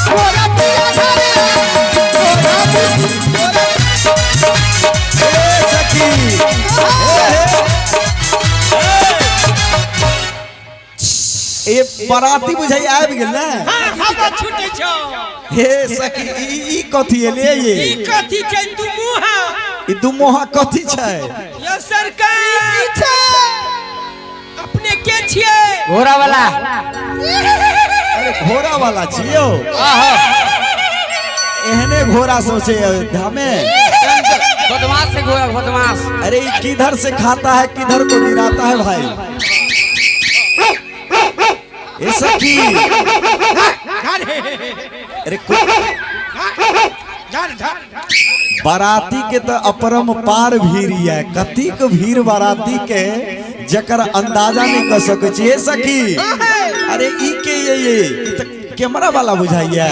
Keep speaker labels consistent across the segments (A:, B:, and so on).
A: मोरा पिया घरे मोरा मोरा।
B: ए सखी, हे, हे। ए बाराती बुझाई आबि गेल ने।
C: हाँ, हवा छूटे छौ।
B: हे सखी, ई ई कथी एले ये?
C: ई कथी छै दू मुहा?
B: ई दू मुहा कथी छै?
C: यो सरकार
A: छै।
C: अपने के छियै?
D: घोड़ा वाला।
B: अरे घोड़ा वाला छियो। एहने घोड़ा सोचे अयोध्या में।
D: बदमाश है घोड़ा, बदमाश।
B: अरे ये किधर से खाता है किधर को गिराता है भाई। ए सखी, अरे बाराती के तो अपरम पार भीड़ है, कतिक भीड़ बाराती के जकर अंदाजा नहीं कर सके छी। ए सखी, अरे ई के ये ई त कैमरा वाला बुझाइया।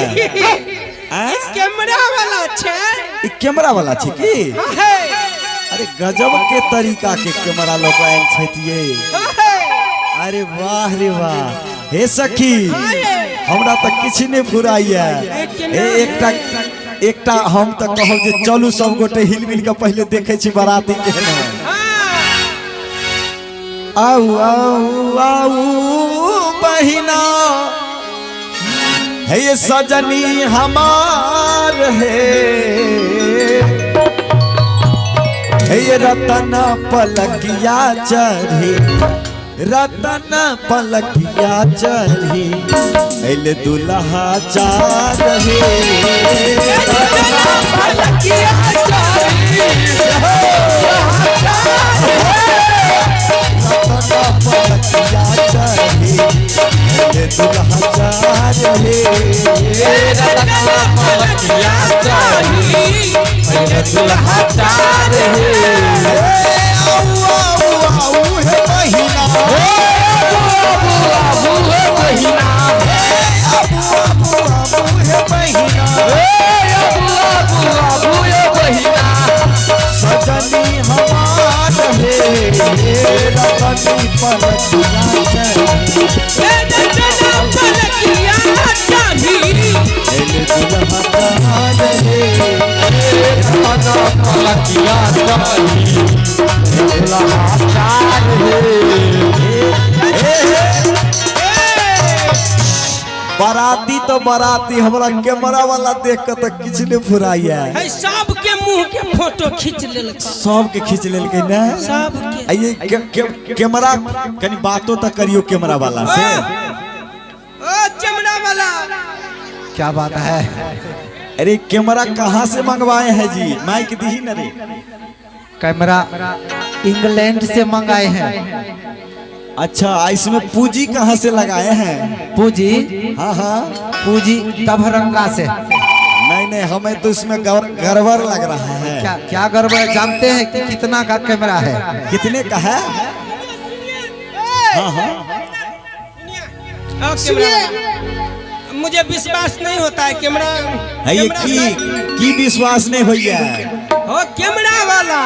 B: आँय?
C: कैमरा वाला छै।
B: ई कैमरा वाला छै की?
C: हे।
B: अरे गजब के तरीका के कैमरा लोग आयल छथिए। अरे वाह रे वाह। हे सखी, हमरा तऽ किछु नहि फुराइया। हे एकटा एकटा हम तऽ कहब जे चलू सब गोटे हिल मिल के पहिले देखै छी बाराती के। आउ आउ आउ बहिना, हे ये सजनी हमार, हे हे ये रतन पलकिया चढ़ी, रतन पलकिया चढ़ी अइले दुल्हा चार हे। रतन पलकिया चढ़ी अइले दुल्हा चार हे। हे आउ आउ आउ हे बहिना, आबू आबू आबू हे बहिना, सजनी हमार हे रतनी पलकिया चढ़ी अइले दुल्हा चार हे। हे, हे। बाराती तो बाराती, हमरा कैमरा वाला देख के तो किछु नहीं फुराइया।
C: है सबके मुंह के फोटो खींच लेलक।
B: सबके खींच लेलकै ने।
C: सबके।
B: आ ये कैमरा कनी बातो तो करियो कैमरा वाला से।
C: ओ कैमरा वाला,
D: क्या बात है?
B: अरे कैमरा कहाँ से मंगवाए हैं जी? माइक दी न रे।
D: कैमरा इंग्लैंड से मंगाए हैं।
B: अच्छा, इसमें पूंजी कहाँ से लगाए हैं?
D: पूंजी?
B: हाँ हाँ,
D: पूंजी दभरंगा से।
B: नहीं नहीं, हमें तो इसमें गड़बड़ लग रहा है।
D: क्या क्या गड़बड़ है? जानते हैं कि कितना का कैमरा है?
B: कितने का है? हाँ हाँ।
C: ओ कैमरा वाला, मुझे विश्वास नहीं होता है कैमरा।
B: है ये
C: कैमरा
B: की की विश्वास नहीं होइया?
C: हो कैमरा वाला,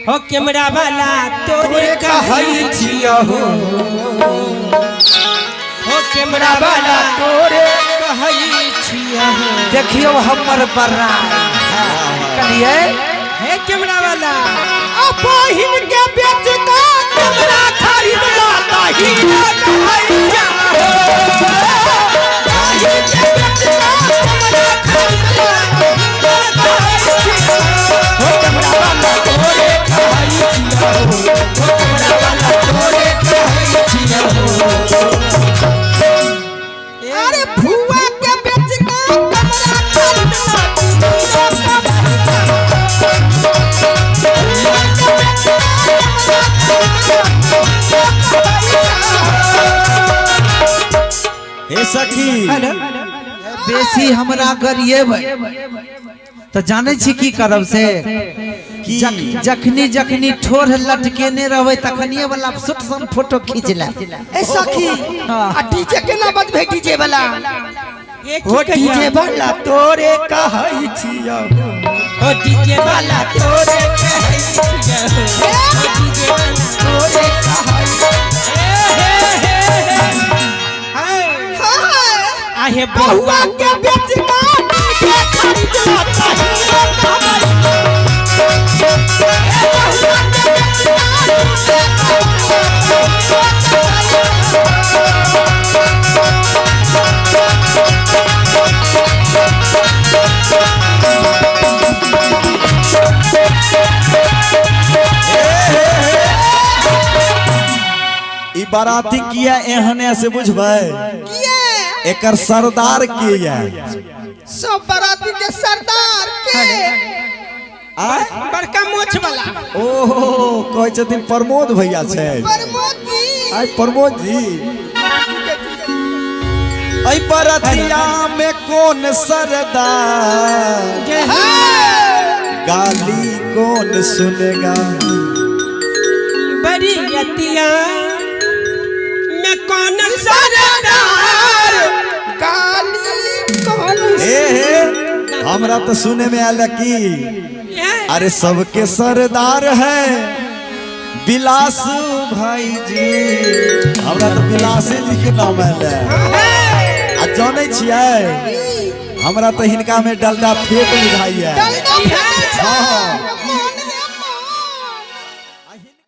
C: हो कैमरा वाला तोरे कहै छियो हो, हो कैमरा वाला तोरे कहै छियो हो।
D: देखियो हमर बर्रा कहिए।
C: हे कैमरा वाला,
A: आ बहिन के बेच के कैमरा खरीद लाता ही कहै जा हो। बहिन के बेच के कैमरा खरीद लाता कहै छियो।
D: हो कैमरा वाला तोरे कहै छियो हो, हो कैमरा वाला तोरे कहै छियो हो।
A: अरे फुआ के बेच के कैमरा खरीद लाता।
B: हे सखी,
D: बेसी हमरा गरिएबै तऽ जानै छी की करब से?
B: की?
D: जखनी जखनी ठोर लटकेने रहबै तखनिए वाला सुट सन फोटो खींच लेब।
A: ए सखी,
D: हाँ।
A: आ डीजे केना बजबै? डीजे वाला,
C: ये
A: हो
C: की कहिया?
A: डीजे वाला तोरे कहै छियो।
C: हो डीजे वाला तोरे कहै छियो हो, हो डीजे वाला
A: तोरे कहै।
C: हे हे हे हे।
A: हाँ।
C: आहे
A: बहुआ
C: बउआ
A: के बेच का डीजे खरीद लाता हीरो कहबै ए बहुआ के बेच का डीजे खरीद लाता हीरो कहबै।
B: ई बाराती किया एहने से बुझबै?
D: किया?
B: एकर सरदार के या?
D: सब बाराती के सरदार के?
B: आय?
C: बड़का मोछ वाला।
B: ओहो, कहै छथिन प्रमोद भैया छै।
D: प्रमोद जी।
B: आय प्रमोद जी, ऐ बरतिया में कौन सरदार, गाली कौन सुनेगा?
C: बरियतिया में कौन सरदार,
D: गाली कौन?
B: हे हे, हमरा तो सुने में आयल की अरे सबके सरदार है विलास भाई जी। हमरा तो विलासे जी के नाम आयल है। आ जानै छियै, हमरा तो हिनका में डलडा फेक बुझाइया।
D: डलडा फेंकै छै।
B: हाँ।